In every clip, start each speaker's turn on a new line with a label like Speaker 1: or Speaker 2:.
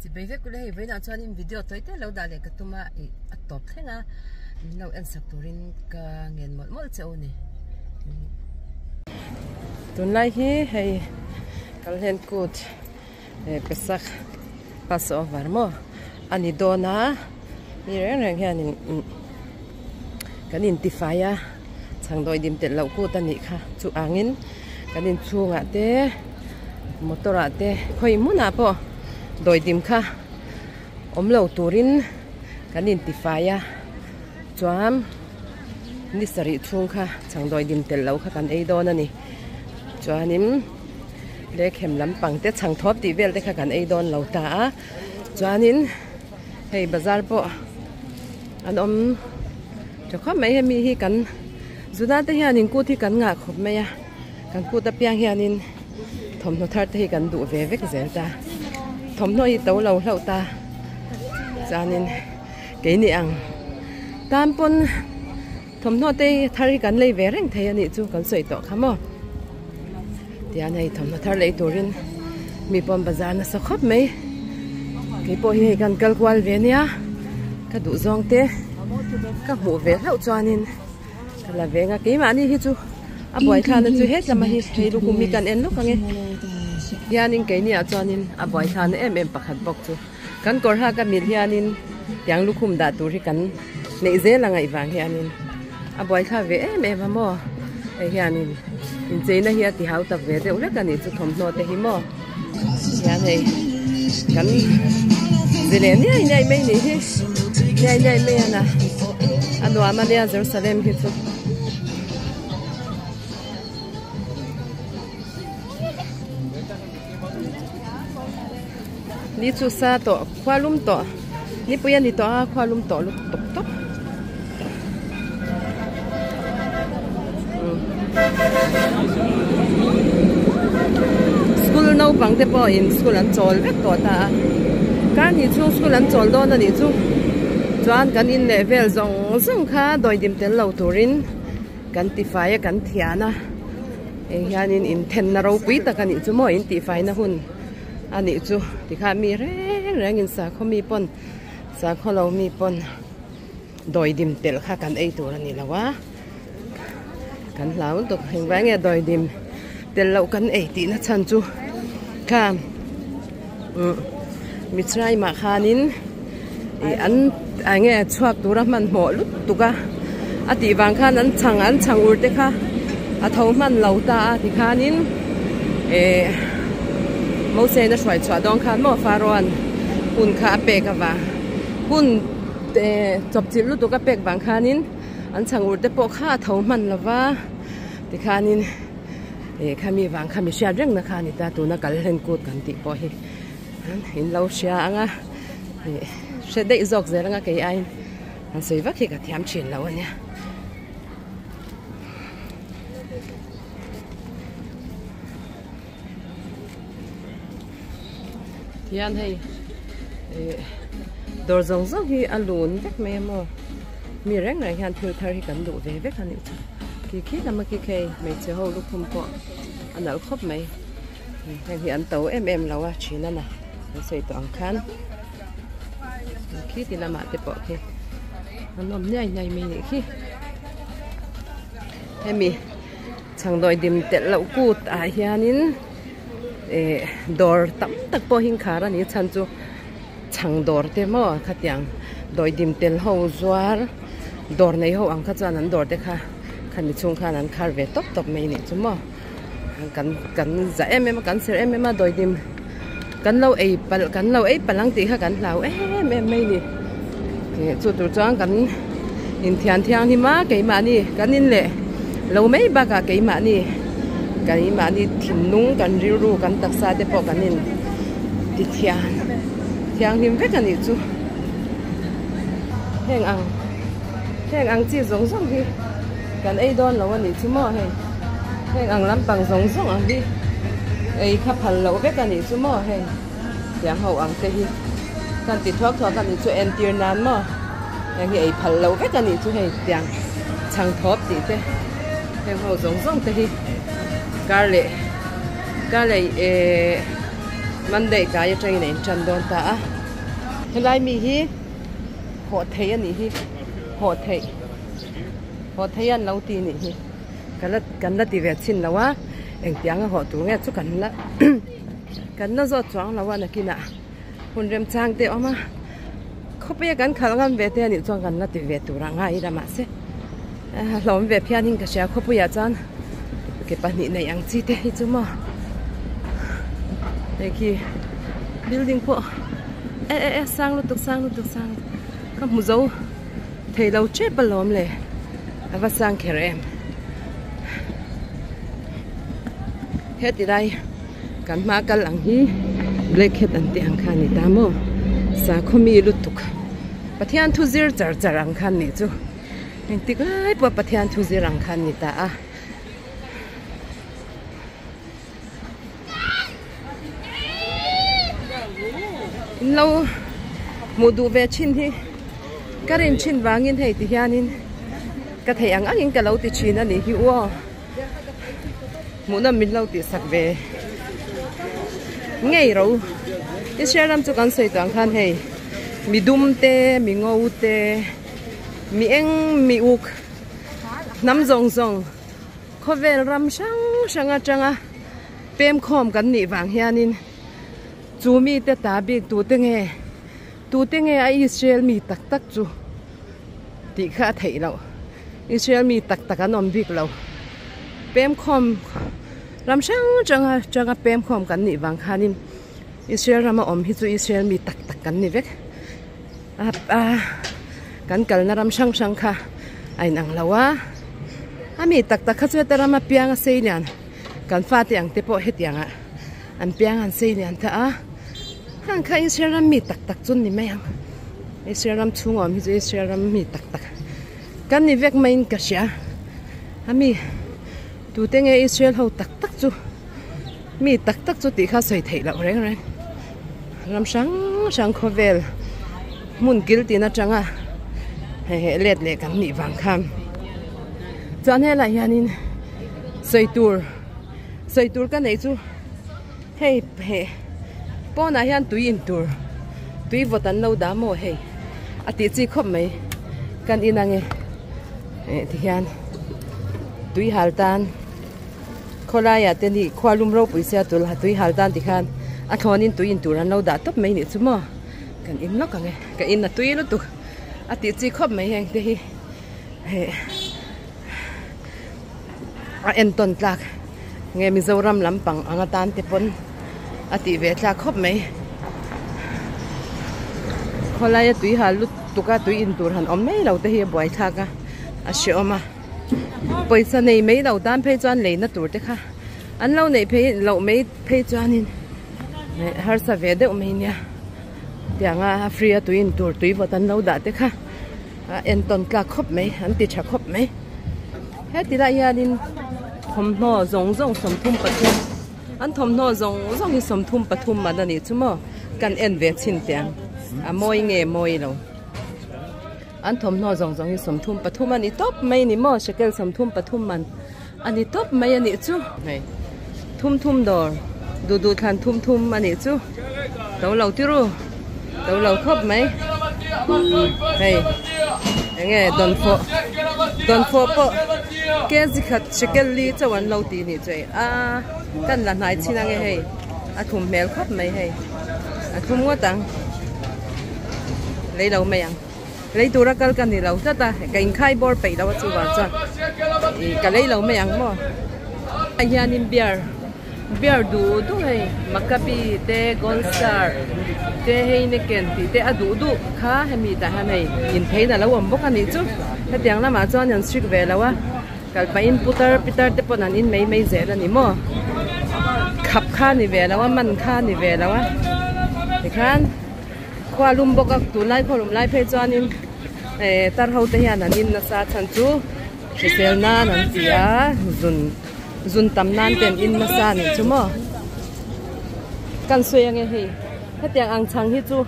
Speaker 1: Chipei vek ula hei vawiinah chuanin video tawi te lo dah leh ka tum a ih a tawp thleng a min lo en sak turin ka ngen mawlh mawlh che u ni. Tunlai hi hei Kalhlen kut Pesach Passover maw a ni dawn a mi reng reng hianin kan intifai a chhangdawi dim telh loh kut a nih kha chu angin kan inchhungah te motor ah te khawi hmunah pawh dawidim kha awm lo turin kan intifai a chuan ni sarih chhung kha chhangdawi dim telh loh kha kan ei dawn a ni chuanin lekhem lampang te chhang thawp tih vel te kha kan ei dawn lo ta a chuanin hei bazar pawh an awm tha khawp mai hemi hi kan zuna te hianin kut hi kan ngah khawp mai a kan kut apiang hianin thawmhnaw thar te hi kan duh ve vek zel ta thawmhnaw hi to lo hlauh ta chuanin keini ang tan pawn thawmhnaw te thar hi kan lei ve reng thei a nih chu kan sawi tawh kha maw tihian hei thawmhnaw thar lei turin mi pawn bazar nasa khawp mai keipawh hi hei kan kal kual ve nia ka duh zawng te ka hmuh ve hlauh chuanin ka la veng a keimahni hi chu a buaithlana chu hetlama hi hei lukhum hi kan en lawk ang e hianin keini ah chuanin a buaithlana em em pakhat bawk chu kan kawr hak a mil hianin tiang lukhum dah tur hi kan neih zel a ngaih vang hianin a buaithla ve em em a maw hei hianin incheina hi a ti hau tak ve deuh hlek a nih chu thawmhnaw te hi maw hian hei kan zi leh niai niai mai nih hi niai niai mai a na a nuam a nia Jerusalem hi chu. Ni chu sa tawh khua lum tawh nipui a ni tawh a khua lum tawh lutuk tawp school naupang te pawh in school an chawl vek tawh ta a kar hnih chhung school an chawl dawn a nih chu chuan kan in leh vel zawng zawng kha dawidim tel lo turin kan tifai a kan thian a heng hianin inthenna ropui tak a nih chu maw in tihfaina hun a nih chu tikhan mi reng rengin sakhaw mi pawn sakhaw lo mi pawn dawidim telh kha kan ei tur a ni lo a kan hlau lutuk engvai nge dawidim telh loh kan ei tihna chhan chu kha umm Mitzrayim ah khanin ih an eng nge chhuak tura hmanhmawh lutuk a a tih vang khan an chhang an chhang ur te kha a tho hman lo ta a tikhanin eh Moses a hruai chhuah dawn khan maw Pharaoh-a'n hun kha a pek avang hun eh chawpchilh lutuk a pek vang khanin an chhang ur te pawh kha a tho hman lo va tikhanin eh khami vang kha mi hriat reng na kha a ni ta tuna kal hlen kut kan tih pawh hi in lo hria ang a ih hre daih zawk zel anga kei aiin han sawi vak hi ka thiam thin lo a nia. Hian hei ih dawr zawng zawng hi a lun vek mai a maw mi reng reng hian thil thar hi kan duh ve vek a nih chu khi khi lama khi khei hmeichhe ho lukhum pawh a nalh khawp mai heng hi an to em em lo a thin a na an sawi tawh ang khan khi ti lamah te pawh khi an awm niai niai mai nih khi hemi. Chhangdawi dim telh loh kut ah hianin eh dawr tam tak pawh hi khar a ni chhan chu chhang dawr te maw khatiang dawi dim tel ho zuar dawr nei ho ang kha chuan an dawr te kha khami chhung khan an khar ve tawp tawp mai nih chu maw kan kan za em em a kan serh em em a dawi dim kan lo ei palh kan lo ei palh ang tih kha kan hlau em em mai ni eh chu tur chuan kan inthian thianghlim a keimahni kan in leh lo mai bakah keimahni keimahni thinlung kan rilru kan taksa te pawh kan in ti thian thianghlim vek a nih chu heng ang heng ang chi zawng zawng hi kan ei dawn lo a nih chu maw hei heng ang lampang zawng zawng ang hi ei kha phal loh vek a nih chu maw hei tiang ho ang te hi kan ti thuak thuak a nih chu entir nan maw heng hi ei phal loh vek a nih chu hei tiang chhang thawp tih te heng ho zawng zawng te hi kar leh kar leh ehh. Monday tlai atangin a intan dawn ta a. Helai mi hi hawh theih a nih hi hawh theih hawh theih an lo ti a nih hi ka la kan la ti ve chhin lo a engtiang a hawh tur nge chu kan la kan la zawt chuang lo a nakinah hun remchang te a awm a khawpuia kan khalh ngam ve te a nih chuan kan la ti ve tur ang a ila mahse hlawm ve phian in ka hria khawpuiah chuan ke pahnih nei ang chi te hi chu maw hei khi building pawh e e e sang lutuk sang lutuk sang ka hmu zo thei lo tep alawm le a va sang kher em heti lai kan hma kal ang hi black hat an tih ang kha a ni ta maw sakhaw mi lutuk Pathian thu zir char char ang kha a nih chu. Engtik lai pawh Pathian thu zir ang khan ni ta a. In lo hmuh duh ve thin hi ka rin thin vangin hei ti hianin ka theih ang angin ka lo ti thin a nih hi u aw. Hmuhnawm min lo tih sak ve ngei ro. Israel ram chu kan sawi tawh ang khan hei mi dum te mi ngo te. Mi eng mi uk hnam zawng zawng khawvel ram hrang hrang atanga pem khawm kan nih vang hianin chu mite ta bik tute nge tute nge a Israel mi tak tak chu tih kha a theih loh Israel mi tak tak an awm bik lo pem khawm ram hrang hrang atanga pem khawm kan nih vang khanin Israel rama awm hi chu Israel mi tak tak kan ni vek. A kan kalna ram hrang hrang kha a inang lo a a mi tak tak kha chu heta rama piang a sei lian kan fate ang te pawh hetiang ah an piang an sei lian ta a hang kha Israel ram mi tak tak chu an ni mai ang Israel ram chhung awm hi chu Israel ram mi tak tak kan ni vek maiin ka hria a mi tute nge Israel ho tak tak chu mi tak tak chu tih kha sawi theih loh reng reng. Ram hrang hrang khawvel hmun kil tin atanga hei heh let leh kan nih vang khan chuan helaiah hianin sawi tur sawi tur ka neih chu hei heh pawnah hian tui in tur tui vawt an lo dah maw hei a tih chi khawp mai kan in ang e eh ti hian tui hal tan. Khawlaiah te ni khua lum ropui sia tul ha tui hal tan tikhan a thlawnin tui in tur an lo dah tawp mai nih chu maw kan in lawk ang e ka in a tui lutuk a tih chi khawp mai heng te hi heh a entawn tlak nge Mizoram lampang ang atan te pawn a tih ve tlak khawp mai khawlaia tui hal lutuk a tui in tur han awm mai lo te hi a buaithlak a a hreawm a. Pawisa nei mai lo tan phei chuan leina tur te kha an lo neih phei loh mai phei chuanin harsa ve deuh mai nia tianga a free a tui in tur tui vawt an lo dah te kha a entawn tlak khawp mai an ti tha khawp mai heti lai hianin thawmhnaw zawng zawng 33 an thawmhnaw zawng zawng hi 33 man a nih chu maw kan en ve chhin teh ang a mawi nge mawi lo. An thawmhnaw zawng zawng hi 33 a ni tawp mai ni maw shekel 33 man a ni tawp mai a nih chu hei thum thum dawr duh duh thlan thum thum a nih chu to lo tiru to lo khawp mai hei enge dawnfawh dawnfawh pawh kg khat shekel li chauh an lo tih nih chu hei a kan la hnai chin ange hei a thum hmel khawp mai hei a thum ngawt ang. Lei lo mai ang. Lei tura kal ka ni lo tlat a, ka inkhai bawr peih lo a chuvang chuan ih ka lei lo mai ang maw. Ah hianin beer beer duh duh hei Maccabi te Gold Star te Heineken tih te a duh duh kha hemi tah hian hei inpheina lo awm bawk a nih chu. Hetiang lamah chuan an strict ve lo a, kal pahin putar pitar te pawn an in mai mai zel a ni maw. Khap kha a ni ve lo a, man kha a ni ve lo a tikhan. Khua lum bawk a, tunlai khaw lum lai phei chuanin eh tar ho te hian an in nasa chhan chu hrisel nan an ti a zun zun tam nan te an in nasa a nih chu maw kan sawi ange hei hetiang ang chhang hi chu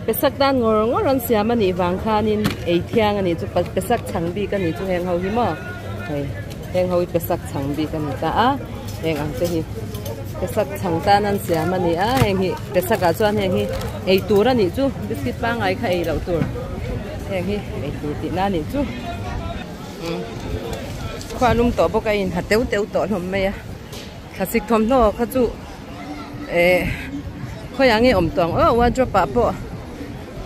Speaker 1: pesak tan ngawr ngawr an siam a nih vang khanin ei thiang a nih chu pesak chhang bik a nih chu heng ho hi maw hei heng ho hi pesak chhang bik a ni ta a heng ang te hi. Pesak chhang tan an siam a ni a heng hi pesak ah chuan heng hi ei tur a nih chu biscuit pangngai kha ei loh tur heng hi ei tur tih na a nih chu khua lum tawh bawk a in ha teuh teuh tawh hlawm mai a thlasik thawmhnaw kha chu eh khawiah nge awm tawh ang aw wardrobe ah pawh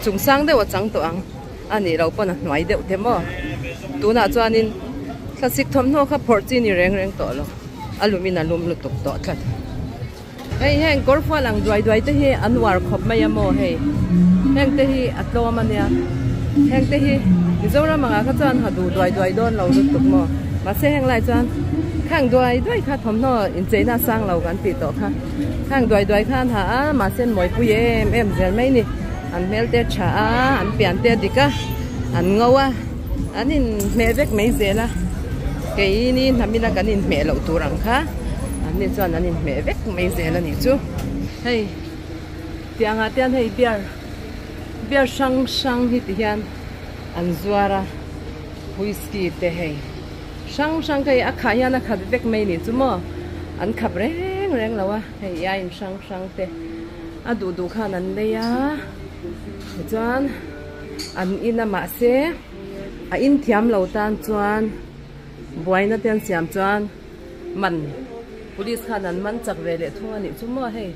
Speaker 1: chung sang deuh a chang tawh ang a nih loh pawn a hnuai deuh te maw tunah chuanin thlasik thawmhnaw kha phawrh chi ni reng reng tawh lo. A lum in a lum lutuk tawh tlat. Hei heng kawr fual ang duai duai te hi an uar khawp mai a maw hei. Heng te hi a tlawm a nia. Heng te hi Mizoram angah kha chuan ha duh duai duai dawn lo lutuk maw. Mahse heng lai chuan khang duai duai kha thawmhnaw incheina a sang lo kan tih tawh kha. Khang duai duai kha an ha a mahse an mawipui em em zel mai ni. An hmel te a tha a, an pian te a dik a, an ngo a. An inhmeh vek mai zel a, keini hnamina kan inhmeh loh tur ang kha an ni chuan an inhmeh vek mai zel a nih chu. Hei tiangah te hian hei beer beer hrang hrang hi ti hian an zuar a whisky te hei hrang hrang kha hei a khah hian a khat vek mai nih chu maw an khap reng reng lo a hei ia in hrang hrang te a duh duh khan an lei a tichuan. An in a mahse a in thiam lo tan chuan buaina te an siam chuan man police khan an man chak ve leh thung a nih chu maw hei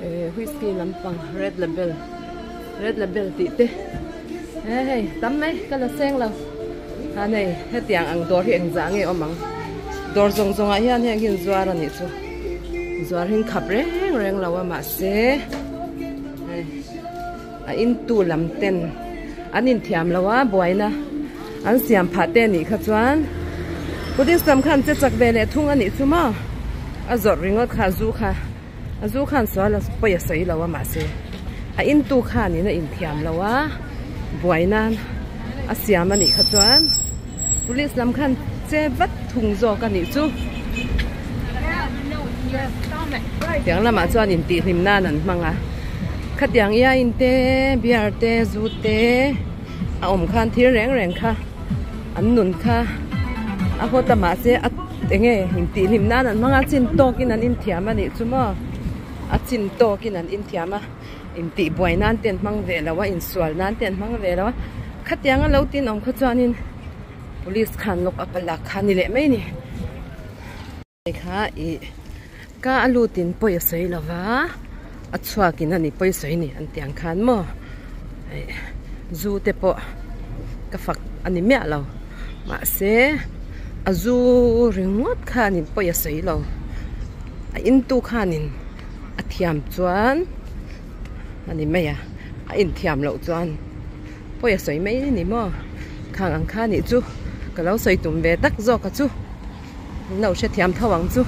Speaker 1: eh whisky lampang red label red label tih te he hei tam mai ka la seng lo a nei hetiang ang dawr hi engzah nge awm ang dawr zawng zawng ah hian heng hi an zuar a nih chu zuar hi an khap reng reng lo a mahse hei. A in tu lam ten an inthiam lo a buaina an siam phah te anih kha chuan police lam khan che chak ve leh thung anih chu maw a zawrh ringawt kha a zu kha a zu khan sual a pawi a sawi lo a mahse a in tu khanin a inthiam lo a buaina a siam anih kha chuan police lam khan che vat thung zawk anih chu tiang lamah chuan intihhlim nan an hmang a khatiang iaiin te beer te zu te a awm khan thil reng reng kha an nun kha a hawt a mahse a enge intihhlim nan an hmang a chin tawkin an inthiam anih chu maw a chin tawkin an inthiam a. Intih buai nan te an hmang ve lo a, insual nan te an hmang ve lo a, khatiang a lo tin awm kha chuanin police khan lawk a palak kha a ni leh mai a ni. Hei kha ih ka a lutin pawi a sawi lo va, a chhuakin a ni pawi sawi ni an tih ang khan maw ih zu te pawh ka fak a ni miah lo mahse a zu ringawt khanin pawi a sawi lo a intu khanin. A thiam chuan a ni mai a, a inthiam loh chuan pawi a sawi mai a ni maw? Khang ang kha nih chu ka lo sawi tum ve tak zawk a chu, min lo hrethiam tho ang chu.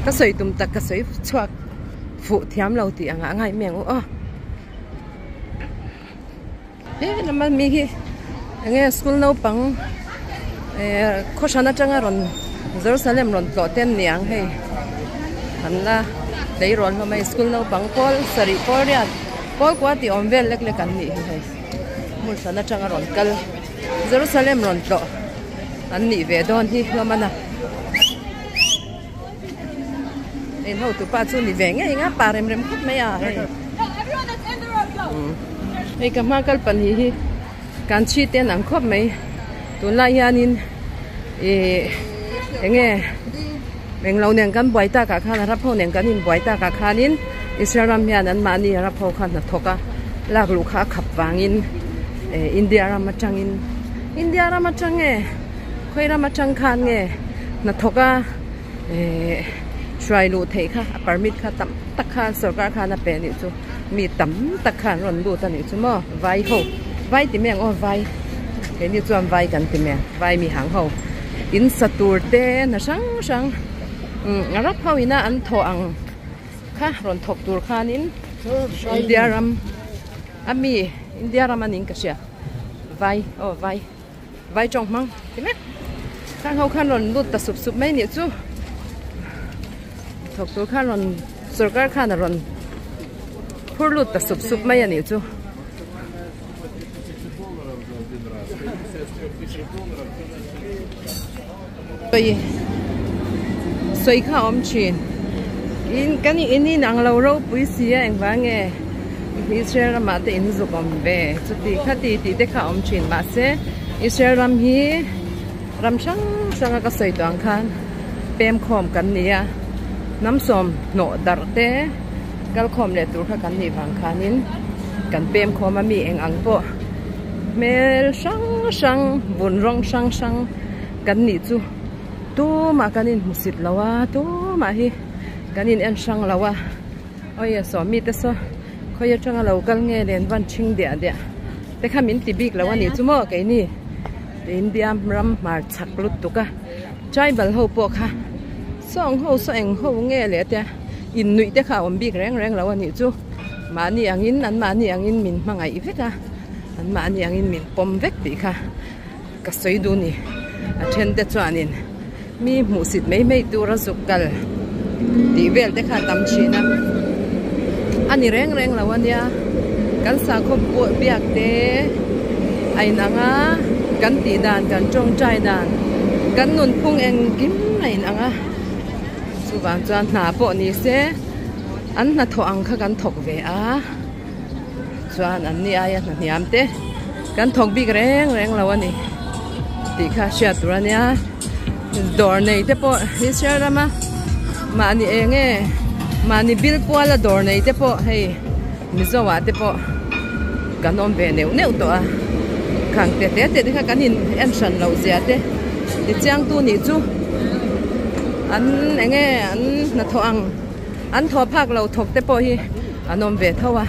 Speaker 1: Ka sawi tum tak ka sawi chhuak fuh thiam lo tih angah a ngaih mai ang u aw. He lama mi hi enge school naupang eh khaw hran atanga rawn Jerusalem rawn tlawh te an ni ang hei an la tleirawl hlawm a hei school naupang pawl sarih pawl riat pawl kua tih awm vel lek lek an nih hi hei hmun hran atanga rawn kal Jerusalem rawn tlawh an nih ve dawn hi hlawm a na. In hotu pa chu ni ve ngei nga pa rem rem khawp mai a hei hei ka hma kal pahnih hi kan chhi te an ang khawp mai tunlai hianin ih enge englo nen kan buai takah khan arab ho nen kan inbuai takah khanin Israel ram hian an mahni arab ho kha hnathawk a lak luh kha a khap vangin eh India ram atangin India ram atang nge khawi ram atang khan nge hnathawk a. Ehh hruai luh theih kha a permit kha tam tak khan sorkar khan a pe anih chu mi tam tak khan an rawn lut anih chu maw vai ho vai ti mai ang aw vai keini chuan vai kan ti mai ang vai mi hang ho in sa tur te hna hrang hrang umm a rap ho ina an thawh ang kha rawn thawk tur khanin India ram a mi India ram aning ka hria vai aw vai. Vai tawng hmang ti mek khang ho khan rawn lut ta sup sup mai nih chu thawk tur khan rawn sorkar khan a rawn phur lut ta sup sup mai a nih chu. Sawi sawi kha a awm thin. In kan in in ang lo ropui si a engvang nge Israel ramah te in zuk awm ve chuti khati tih te kha a awm thin mahse Israel ram hi ram hrang hranga ka sawi tawh ang khan pem khawm kan ni a hnam sawm hnawh darh te kal khawm leh tur kha kan nih vang khanin kan pem khawm a mi eng ang pawh hmel hrang hrang vun rawng hrang hrang kan nih chu. Tumah kan inhmusit lo a, tumah hi kan in en hrang lo a, awi a sawm mite saw khawi atanga lo kal nge len van thing diah diah te kha min ti bik lo a nih chu maw keini India ram hmar chak lutuk a tribal ho pawh kha sawng ho saw eng ho nge leh te in nuih te kha a awm bik reng reng lo a nih chu mahni angin an mahni angin min hmangaih vek a an mahni angin min pawm vek tih kha. Ka sawi duh ni. A then te chuanin mi hmuhsit mai mai tura zuk kal tih vel te kha a tam thin a. A ni reng reng lo ania. Kan sakhaw biak te a inang a, kan tih dan, kan tawngtai dan, kan nunphung engkim a inang a. Chuvang chuan hna pawh ni se an hnathawh ang kha kan thawk ve a. Chuan an ni aia hna hniam te kan thawk bik reng reng lo a ni tih kha hriat tur a nia dawr nei te pawh Israel rama mahni eng nge mahni bil kuala dawr nei te pawh hei Mizo ah te pawh kan awm ve neuh neuh tawh a khang te te te te kha kan in en hran loh zia te ti chiang tu nih chu an eng nge an hnathawh ang. An thaw phak lo thawk te pawh hi an awm ve tho a,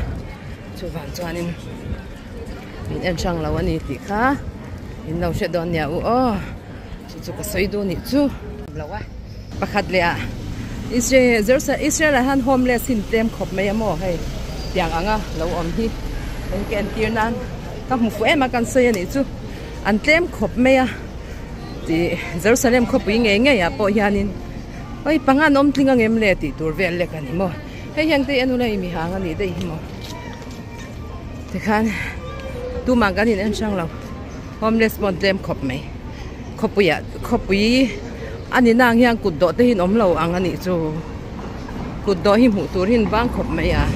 Speaker 1: chuvang chuanin min en hrang lo a ni tih kha in lo hre dawn nia u aw, chu chu ka sawi duh nih chu. Lo a pakhat leh ah Israel Jerusalem Israel ah hian homeless hi an tlem khawp mai a maw hei tiang anga lo awm hi hei ka entir nan ka hmu fuh em a kan sawi a nih chu an tlem khawp mai a tih Jerusalem khawpui ngei ngei ah pawh hianin. Oi panga an awm tling ang em le tih tur vel lek a ni maw hei hian te en ula i mi hang a nih daih hi maw tikhan tumah kan in en hrang lo homeless pawh an tlem khawp mai khawpui ah khawpui a ni nang hian kut dawh te hi an awm lo ang a nih chu kut dawh hi hmuh tur hi an vang khawp mai a.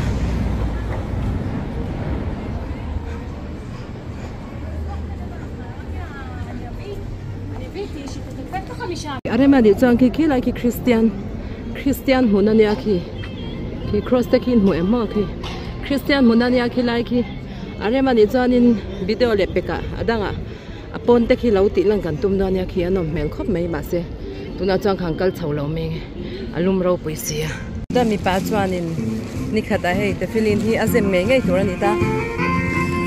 Speaker 1: A rem anih chuan khi khilai khi Christian Christian hmun ania khi khi cross te khi in hmu em maw khi Christian hmun ania khilai khi a rem anih chuanin video leh pek ah a dangah a pawn te khi lo tih lan kan tum dawn ania khi a nawm hmel khawp mai mahse tunah chuan khan kal chho lo mai a lum ropui si a. Chuan mipa chuanin nikhat ah hei tefilin hi a zem ngei ngei tur a ni ta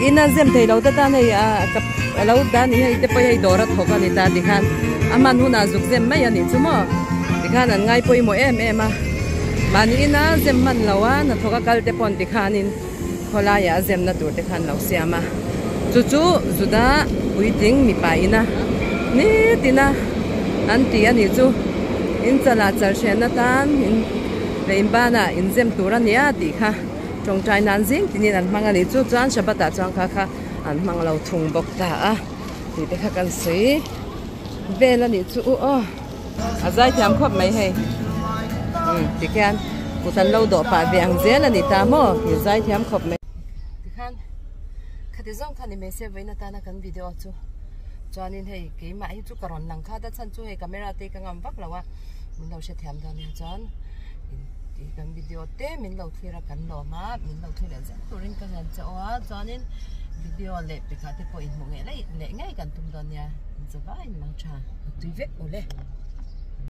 Speaker 1: in a zem thei lo te tan hei a ka a lo dah ni hei te pawh hei dawr a thawk a ni ta tikhan a hman hunah zuk zem mai a nih chu maw tikhan an ngai pawimawh em em a mahni ina zem hman lo a hnathawk a kal te pawn tikhanin khawlaiah a zemna tur te kha an lo siam a chu chu Juda puitling mipa ina nitin a an ti a nih chu in chalah chal hrenna tan in leh in banah in zem tur a nia tih kha tawngtai nan zing tinin an hmang a nih chu chuan Shabbat ah chuan kha kha an hmang lo thung bawk ta a tih te kha kan sawi vel a nih chu u aw. A zaithiam khawp mai hei umm tikhian kut an lo dawh pah ve ang zel a ni ta maw i zaithiam khawp mai. Tikhan khati zawng kha ni mai se vawiin atana kan video chu chuanin hei keimah hi chu ka rawn lang kha ta chhan chu hei camera te ka ngam vak lo a min lo hrethiam dawn nia chuan kan video te min lo thlir a kan lawm a min lo thlir leh zel turin ka ngen che aw a chuanin video leh pekah te pawh inhmuh ngei leh ngei kan tum dawn nia. Zavaiin mang tha tui vek ule.